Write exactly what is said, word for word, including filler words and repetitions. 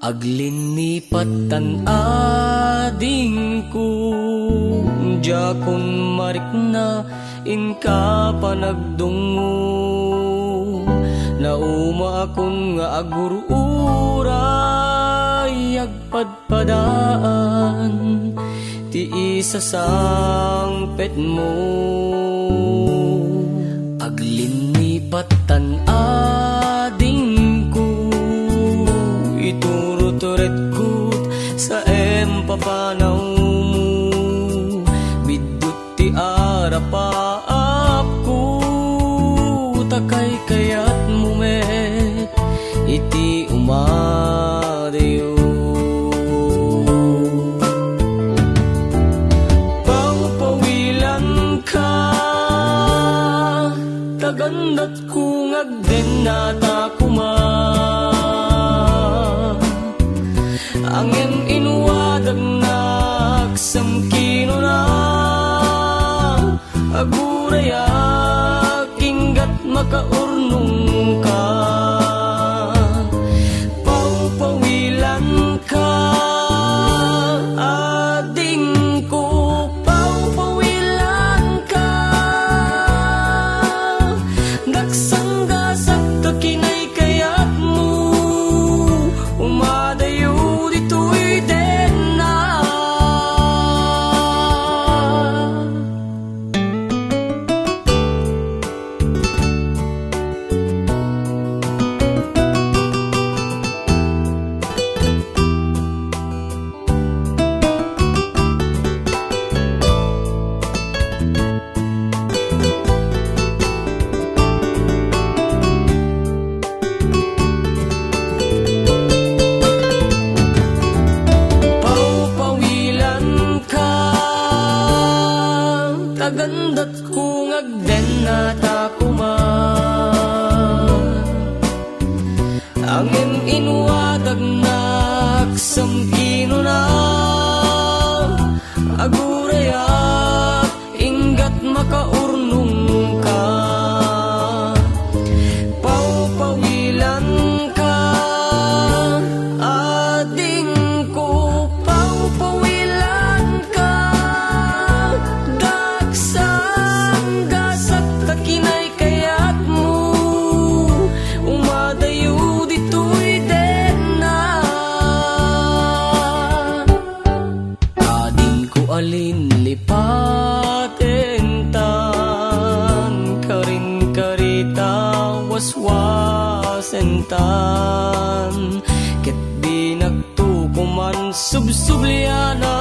Aglinnipat tan adingko, diakon marikna inka panagdungngo. Naumaakon nga agur-uray agpadpadaan ti isasangpetmo. Aglinnipat tan adingko, ituruturetkot sa impapanawmo. Biddut ti arapaapko, ta kaykayatmo met iti umadayo. Pawpawilanka, tagandat ko nga agdennata koma. Ngem inwadagnak sam kinuna, agurayak inggat makaurnongka. Pawpawilanka, adingko, pawpawilanka. Nagsanggasak ta kinaykayatmo, umadayo ditoy denna. Pawpawilanka, tagandat ko nga agdennata koma. Ngem inwadagnak sam kinuna, agurayak inggat makaurnongka. Pawpawilanka, adingko, pawpawilanka. Daksanggasak ta kinaykayatmo, umadayo ditoy denna. Adingko a linlipatentan, karinkarita waswasentan, ket dinakto koman subsubliana.